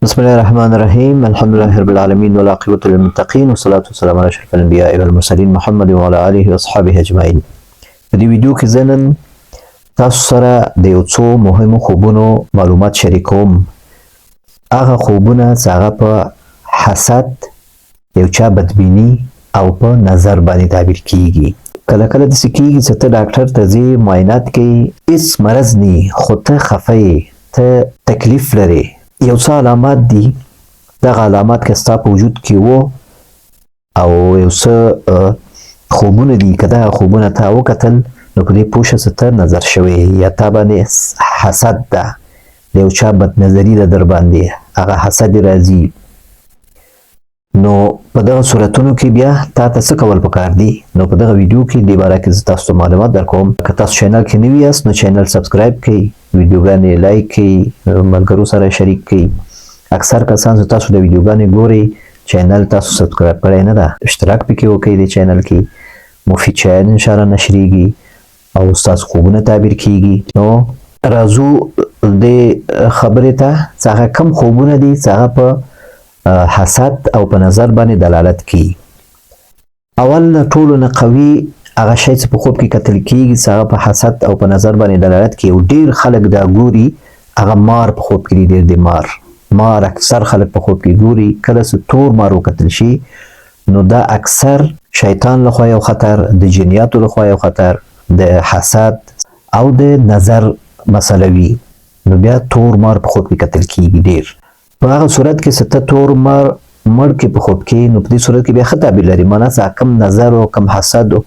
بسم الله الرحمن الرحیم، الحمد لله رب العالمین، والعاقبة للمتقین، والصلاة والسلام علی اشرف الانبیاء والمرسلین محمد وعلى آله واصحابه اجمعین. په دې ویډیو کې زه نن تاسو سره د یو څو مهمو خوبونو معلومات شریکوم، هغه خوبونه چې هغه په حسد، یو چا بدبیني او په نظر باندې تعبیر کیږي. کله کله داسې کیږي چې ته ډاکټر ته ځې، معاینات کوي، هیڅ مرض نه، خو ته خفه یې، ته تکلیف لرې. یو څه علامات دي، دغه علامات که ستا په وجود کې وو او یو څه خوبونه دي، که دغه خوبونه تا وکتل نو په دې پوه شه چې ته نظر شوی یا تا باندې حسد ده، د یو چا بدنظري ده در باندې، هغه حسد راځي. نو په دغه صورتونو کې بیا تا ته څه کول پکار دي؟ نو په دغه ویډیو کې دې باره کې زه تاسو ته معلومات درکوم. که تاسو channel کې نوي یاست نو channel subscribe کړئ، ویډیوګانې like کړئ، ملګرو سره شریک کړئ. اکثر کسان چې تاسو د ویډیوګانې ګورئ، channel تاسو subscribe کړی نه ده، اشتراک پکې وکړئ. د channel کې مفید شیان انشاءالله نشریږي او ستاسو خوبونه تعبیر کیږي. نو راځو دې خبرې ته چې هغه کوم خوبونه دي چې هغه په حسد او په نظر باندې دلالت کوي. اول له ټولو نه قوي هغه شی چې په خوب کې کتل کیږي چې هغه په حسد او په نظر باندې دلالت کوي او ډیر خلک دا ګوري، هغه مار په خوب کې ډیر دی. مار اکثر خلک په خوب کې ګوري. کله چې تور مار وکتل شي نو دا اکثر شیطان لخوا یو خطر، د جنیاتو لخوا یو خطر، د حسد او د نظر مسله وي. نو بیا تور مار په خوب کې کتل کیږي ډیر. په هغه صورت کې چې ته تور مار مړ کې په خوب کې، نو په دې صورت کې بیا ښه تعبیر لري، معنا چې کم نظر او کم حسد او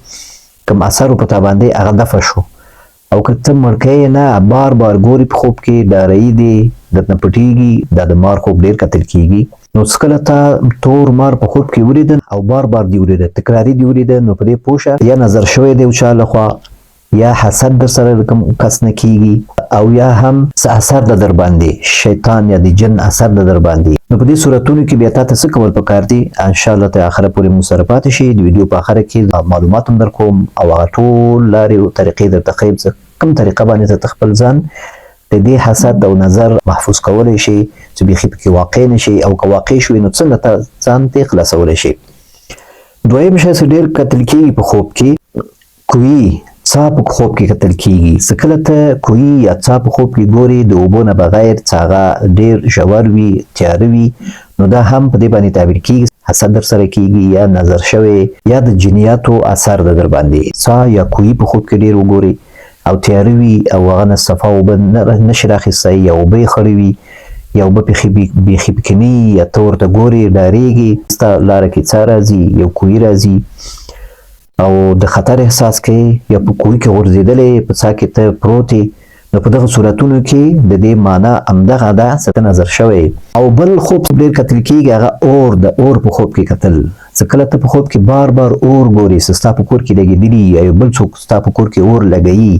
کم اثر په تا باندې هغه دفع شو. او که ته مړ کوې نه، بار بار ګوري په خوب کې، ډارېږي دی، درنه پټېږي، دا د مار خوب ډېر کتل کېږي. نو څه کله تا تور مار په خوب کې ولیده او بار بار دې ولیده، تکراري دې ولیده، نو په دې پوه شه یا نظر شوی دی چا لخوا، یا حسد در سره کوم کس نه کیږي، او یا هم څه اثر ده در باندې، شیطان یا د جن اثر ده در باندې. نو په دې صورتونو کې بیا تا ته څه کول پکار دي؟ انشاءالله تر اخره پورې موږ سره پاتې شئ. د ویډیو په اخره کې معلومات هم درکوم او هغه ټول لارې او طریقې درته ښیم چې کوم طریقه باندې ته خپل ځان د دې حسد او نظر محفوظ کولی شي چې بیخي پکې واقع نه شي، او که واقع شوي نو څنګه ته ځان ترې خلاصولی شي. دویم شی چې ډېر کتل کېږي په خوب کې، کوي څا په خوب کې کتل کیږي. څه کله ته کوی یا څا په خوب کې ګوري د اوبو نه بغیر، څه هغه ډیر ژور وي، تیاره وي، نو دا هم په دې باندې تعبیر کیږي حسد در سره کیږي یا نظر شوی یا د جنیاتو اثر ده در باندې. څا یا کوی په خوب کې ډیر وګوري او تیاره وي او هغه نه صفا اوبه نه شي راخیستی، یا اوبه یې خړې وي یا اوبه بیخي پکې نه وي، یا ته ورته ګورې ډارېږي، ستا لاره کې څا راځي، یو کوی راځي او د خطر احساس کوي، یا په کوی کې غورځېدلی، په څا کې ته پروت یې. نو په دغه صورتونو کې د دې معنا همدغه ده چې ته نظر شوی. او بل خوب ډېر کتل کېږي هغه اور د اور په خوب کې کتل. چې کله ته په خوب کې بار بار اور ګورې چې ستا په کور کې لګېدلي یا یو بل څوک ستا په کور کې اور لګوي،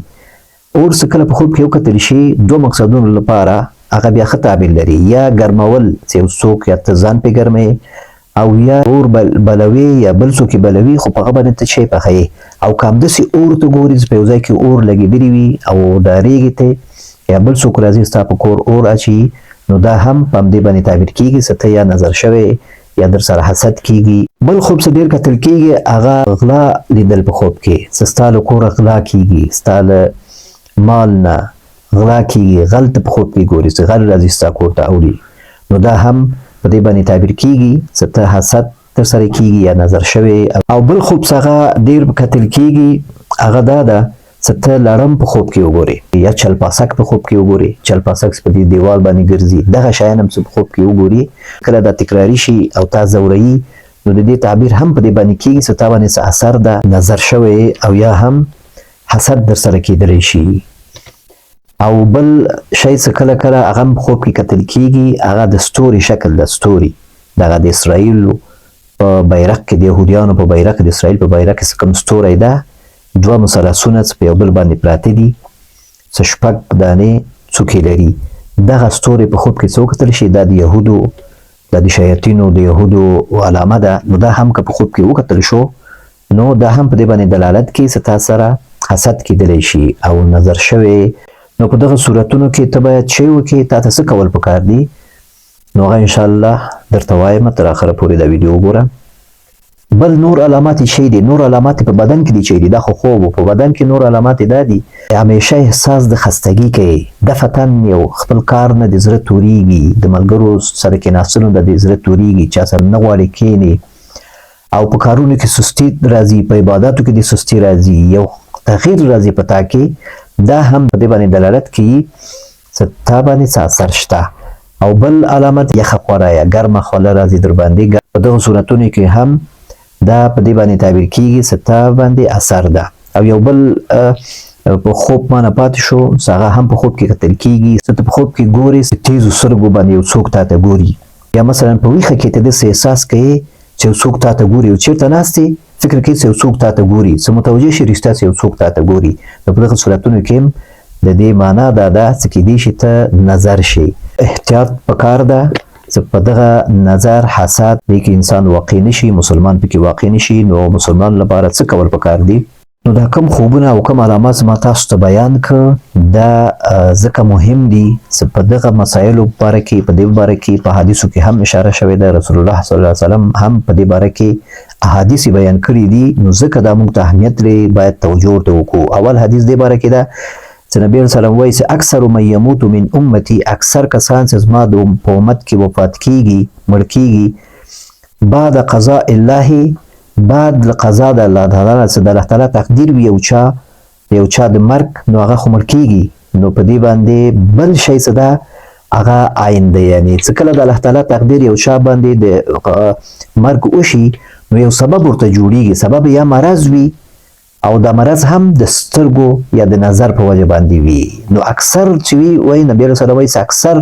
اور څه کله په خوب کې وکتل شي دوه مقصدونو لپاره هغه بیا ښه تعبیر لري، یا ګرمول چې یو څوک یا ته ځان پې ګرموې، او یا اور بلوي یا بل څوک یې بلوي خو په هغه باندې ته چای پخوې. او که همداسې اور ته ګورې چې په یو ځای کې اور لګېدلی وي او ډارېږې ته، یا بل څوک راځي ستا په کور اور اچوي، نو دا هم په همدې باندې تعبیر کېږي چې ته یا نظر شوی یا در سره حسد کېږي. بل خوب څه ډېر کتل کېږي هغه غلا لیدل په خوب کې، چې ستا له کوره غلا کېږي، ستا له مال نه غلا کېږي، غل ته په خوب کې ګوري چې غل راځي ستا کور ته اوړي، نو دا هم په دې باندې تعبیر کېږي چې ته حسد تر سره کېږي یا نظر شوی. او بل خوب څه هغه ډېر کتل کېږي هغه دا ده چې ته لړم په خوب کې وګورې یا چلپاسک په خوب کې وګورې، چلپاسک په دې دیوال باندې ګرځي، دغه شیان هم چې په خوب کې وګوري کله دا تکراري شي او تا ځوروي، نو د دې تعبیر هم په دې باندې کېږي چې تا باندې څه اثر ده، نظر شوی او یا هم حسد در سره کېدلی شي. او بل شی چې کله کله هغه هم په خوب کې کتل کېږي هغه د ستوري شکل ده، ستوري دغه د اسرائیل په بیرق کې، د یهودیانو په بیرق، د اسرائیل په بیرق کې کوم ستوری ده، دوه مثلثونه چې په یو بل باندې پراته دي، څه شپږ دانې څوکې لري، دغه ستوری په خوب کې څه وکتل شي دا د یهودو، دا د شیاطینو د یهودو علامه ده. نو دا هم که په خوب کې وکتل شو نو دا هم په دې باندې دلالت کوي چې تا سره حسد کېدلی شي او نظر شوی. نو په دغه صورتونو کې ته باید چی وکړې، تا ته څه کول پکار دي؟ نو هغه ان شاء الله درته وایم، تر اخره پورې دا ویډیو وګوره. بل نور علامات شي دي، نور علامات په بدن کې دي چې دي، دا خو خوب په بدن کې نور علامات دا دي: همیشه احساس د خستګي کوي، دفعتاً یو خپل کار نه د زړه توریږي، د ملګرو سره کېناستلو نه د زړه توریږي، چا سره نه غواړي کښېني، او په کارونو کې سستي راځي، په عباداتو کې د سستي راځي، یو تغییر راځي په تا کې. دا هم په دې باندې دلالت کوي چې تا باندې څه اثر شته. او بل علامت یخه خوره یا ګرمه خوله راځي در باندې، په دغه صورتونو کې هم دا په دې باندې تعبیر کیږي چې تا باندې اثر ده. او یو بل په خوب مانه پاتې شو، هغه هم په خوب کې کتل کیږي، چې ته په خوب کې ګورې چې تیزو سترګو باندې یو څوک تا ته ګوري، یا مثلا په ویښه کې ته داسې احساس کوې چې یو څوک تا ته ګوري، او چېرته ناست یې فکر کوې چې یو څوک تا ته ګوري، څه متوجه شي رښتیا چې یو څوک تا ته ګوري. نو په دغه صورتونو کې هم د دې معنا دا ده چې کیدای شي ته نظر شي. احتیاط پکار ده چې په دغه نظر حسد دې کې انسان واقع نشي، مسلمان پکې واقع نشي. نو مسلمان لپاره څه کول پکار دي؟ نو دا کوم خوبونه او کوم علامات ما تاسو ته بیان که، دا ځکه مهم دي چې په دغه مسایلو باره کې، په دې باره کې په حدیثو کې هم اشاره شوې ده. رسول الله صلی الله علیه وسلم هم په دې باره کې احادیث بیان کړي دي، نو ځکه دا موږ ته اهمیت لري، باید توجه ورته وکړو. اول حدیث دې باره کې ده چې نبی علیه السلام وایي چې اکثر من یموت من امتي، اکثر کسان چې زما د په امت کې وفات کیږي، مړ کیږي، بعد قضاء الله، بعد له قضا د الله تعالی نه، چې د الله تعالی تقدیر وي یو چا د مرګ، نو هغه خو مړ کیږي. نو په دې باندې بل شی څه ده؟ هغه عین دی، یعنی چې کله د الله تعالی تقدیر یو چا باندې د مرګ وشي، نو یو سبب ورته جوړیږي. سبب یا مرض وي، او دا مرض هم د سترګو یا د نظر په وجه باندې وي. نو اکثر چې وي، وایي نبی علیه السلام وایي چې اکثر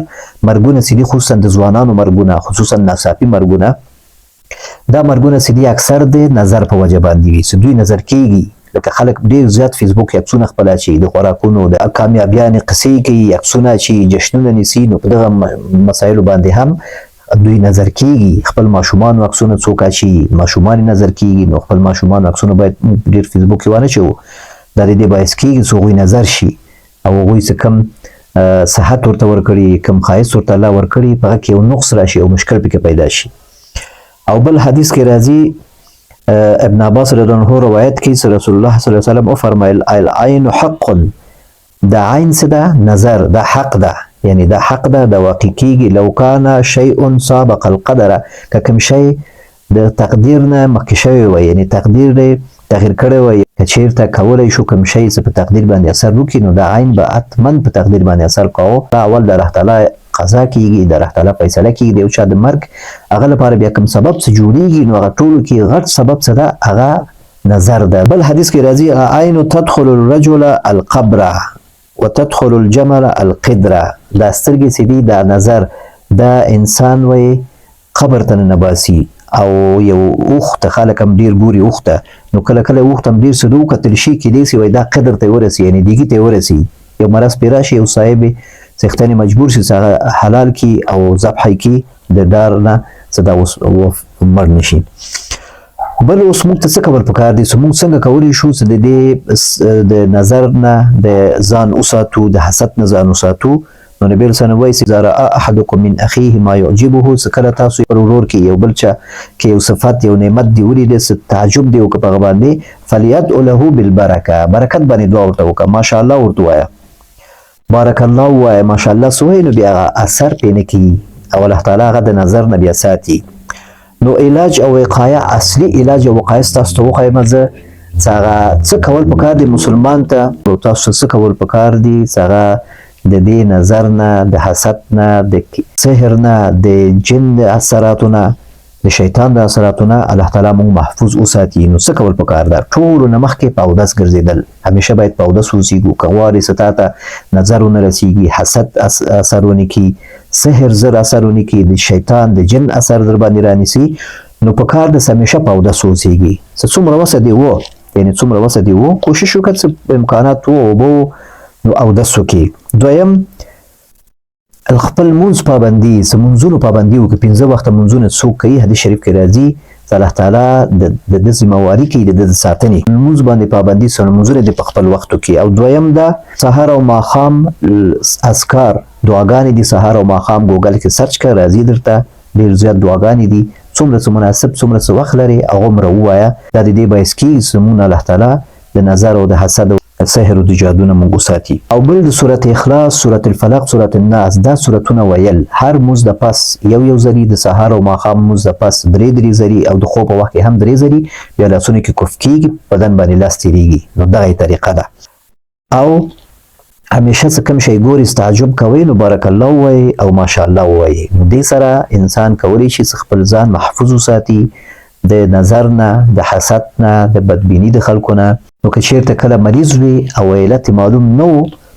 مرګونه چې دي، خصوصا د ځوانانو مرګونه، خصوصا ناڅاپي مرګونه، دا مرګونه چې دي اکثر د نظر په وجه باندې وي، چې دوی نظر کیږي. لکه خلک ډیر زیات فیسبوک کې عکسونه خپل اچي، د خوراکونو د کامیابیانې قصې کوي، عکسونه اچي، جشنونه نیسي، نو په دغه مسایلو باندې هم دوی نظر کیږي. خپل ماشومانو عکسونه څوک اچي، ماشومان نظر کیږي، نو خپل ماشومانو عکسونه باید ډیر فیسبوک کې ونه چوو. دا د دې باعث کیږي چې هغوی نظر شي، او هغوی څه کم صحت ورته ورکړي، کم ښایست ورته الله ورکړي، په هغه کې یو نقص راشي او مشکل پکې پیدا شي. او بل حدیث کې راځي، ابن عباس رضی الله عنه روایت کوي چې رسول الله صلی الله علیه وسلم وفرمایل العین حق، دا عین څه ده؟ نظر، دا حق ده، یعنی دا حق ده، دا واقع کیږي. لو کان شیء سابق القدر، که کوم شی د تقدیر نه مخکې شوی وای، یعنی تقدیر دی تغییر کړی وای، که چیرته کولی شو کوم شی څه په تقدیر باندې اثر وکړي، نو دا عین به حتما په تقدیر باندې اثر کاوه. دا اول د الله تعالی قضا کیږي، د الله تعالی فیصله کیږي، د یو چا د مرګ هغه لپاره بیا کوم سبب څه جوړیږي، نو هغه ټولو کې غټ سبب څه ده؟ هغه نظر ده. بل حدیث کې راځي عین تدخل الرجل القبر وتدخل الجمل القدر، دا سترګې چې دي، دا نظر، دا انسان وای قبر ته ننباسي. او یو اوښ ته خلک هم ډېر ګوري اوښ ته، نو کله کله اوښ ته هم ډېر څه وکتل شي، کېدای شي وایي دا قدر ته یې ورسي، یعنې دیګي ته یې ورسي، یو مرض پرې راشي، یو صاحب څښتن مجبور شي چې هغه حلال کړي او ذبح یې کړي د ډار نه چې دا اوس مړ نه شي. بل اوس موږ ته څه کول پکار دي چې موږ څنګه کولی شو چې د دې د نظر نه د ځان وساتو، د حسد نه ځان وساتو؟ نو نبی علیه السلام وایي چې اذا رأى احدکم من اخیه ما یعجبه، چې کله تاسو پر ورور کې یو بل چا کې یو صفت یو نعمت دی ولید، څه تعجب دی وکړه په هغه باندې، فلیدع له بالبرکه، برکت باندې دعا ورته وکړه، ماشاءالله ورته ووایه، بارک الله ووایه، ماشاءالله څه وایي، نو بیا هغه اثر پرې نه کېږي او الله تعالی هغه د نظر نه بیا ساتي. نو علاج او وقایه، اصلي علاج او وقایه ستاسو ته وښایم زه چې هغه څه کول پکار دي مسلمان ته، او تاسو څه کول پکار دي چې هغه د دې نظر نه، د حسد نه، د سحر نه، د جن د اثراتو نه، د شیطان د اثراتو نه الله تعالی موږ محفوظ وساتي. نو څه کول پکار ده؟ ټولو نه مخکې په اودس ګرځېدل، همیشه باید په اودس اوسېږو. که غواړې څه تا ته نظر ونه رسېږي، حسد اثر ونه کړي، سحر زر اثر ونه کړي، د شیطان د جن اثر در باندې رانیسي، نو پکار ده چې همیشه په اودس اوسېږي. څه څومره وسه دې و، یعنې څومره وسه دې و، کوشش وکړه چې امکانات و اوبه نو اودس وکړي. دویم خپل مونځ پابندي، څه مونځونو پابندي وکړي، 5 وخته مونځونه څوک کوي، حدیث شریف کې راځي چې الله تعالی د ده ذمه واري کوي د ده د ساتنې. لمونځ باندې پابندي سره لمونځونه دې په خپل وخت وکړي. او دویم دا سهار او ماښام اذکار دعاګانې دي، سهار او ماښام ګوګل کې سرچ کړه راځي درته، ډېر زیات دعاګانې دي، څومره څه مناسب څومره څه وخت لرې هغومره ووایه، دا د دې باعث کېږي چې زموږ نه الله تعالی د نظر او د حسد او سحر او د جادو نه موږ وساتي. او بل د سورة اخلاص، سورة الفلق، سورة الناس دا سورتونه ویل هر لمونځ د پس یو یو ځلي، د سهار او ماښام لمونځ د پس درې درې ځلي او د خوب په وخت کې هم درې ځلي، بیا لاسونو کې کف کیږي، په بدن باندې لاس تیریږي، نو دغه یې طریقه ده. او همیشه څه کوم شی ګوري تعجب کوي نو بارک الله ووایي او ماشاءالله ووایي، نو دې سره انسان کولی شي چې خپل ځان محفوظ وساتي د نظر نه، د حسد نه، د بدبیني د خلکو نه. نو که چیرته کله مریض وي او علت معلوم نه و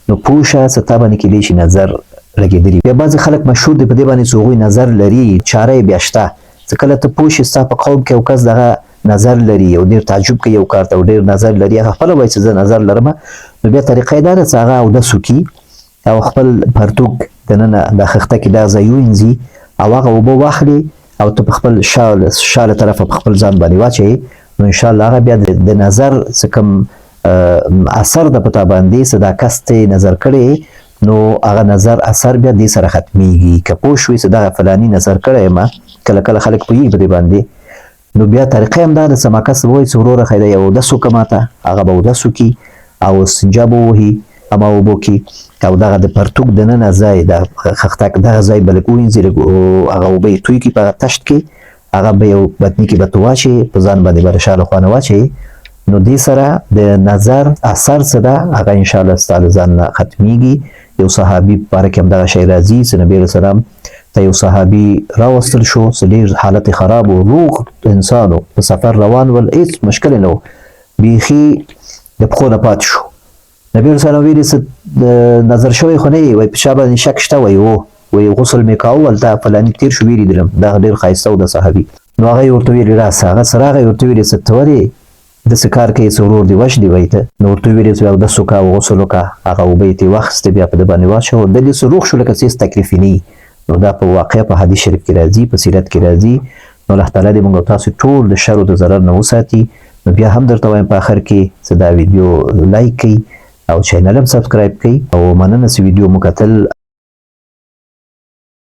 نو پوه شه چې تا باندې کیدای شي نظر لګېدلی. بیا بعضې خلک مشهور دي په دې باندې چې هغوی نظر لري، چاره یې بیا شته چې کله ته پوه شې ستا په قوم کې یو کس دغه نظر لري او ډېر تعجب کوي یو کار ته او ډېر نظر لري، هغه خپله وایي چې زه نظر لرم، نو بیا طریقه یې دا ده چې هغه اودس وکړي او خپل پرتوګ دننه د خښته کې دا ځای وینځي او هغه اوبه واخلي او ته په خپل شا له طرفه په خپل ځان باندې واچوي، نو ان شاء الله هغه بیا د نظر څه کوم اثر د پتا باندې څه دا کس ته نظر کړی، نو هغه نظر اثر بیا دې سره ختمیږي. که پوه شوې چې دغه فلاني نظر کړی ما، کله کله خلک پوهېږي په دې باندې، نو بیا طریقه هم دا ده چې ما کس وایي چې وروره خیر یو اودس وکړه ماته، هغه به اودس وکړي او استنجا به ووهي اما اوبو کې، او دغه د پرتوګ دننه ځای د خښتک دغه ځای به لږ ووینځي، لږ هغه اوبه یې توی کړي په هغه تشت کې، هغه به یو بطني کې به ته واچوې، په ځان باندې به د شا له خوا نه واچوې، نو دې سره د نظر اثر څه ده هغه انشاءالله ستا له ځان نه ختمیږي. یو صحابي په باره کې هم دغه شی راځي چې نبي علیه السلام ته یو صحابي راوستل شو چې ډېر حالت خراب و، روغ انسان و، په سفر روان ول، هېڅ مشکل نه و، بیخي د پښو نه پاتې شو. نبي علیه السلام ویلي څه نظر شوی خو نه یې، وایي په چا باندې شک شته؟ وایي هو، وایي غسل مې کاوه هلته فلاني تېر شو ویرېدلم، دغه ډېر ښایسته و د صحابي. نو هغه یې ورته ویلي راسه، هغه څه راغی ورته ویلي څه ته ولې داسې کار کوې څه ورور دې وژني؟ وایي ته نو ورته ویلي چې اودس وکړه او غسل وکړه، هغه اوبه یې ترې واخیستې بیا په ده باندې واچوه، دی داسې روغ شو لکه چې هېڅ تکلیف یې نه وي. نو دا په واقع په حدیث شریف کې راځي، په سیرت کې راځي. نو الله تعالی دې موږ او تاسو ټول د شر او د ضرر نه وساتي. نو بیا هم درته وایم په اخر کې چې دا ویډیو لایک کړئ او چینل هم سبسکرایب کړئ، او مننه چې ویډیو مو کتل.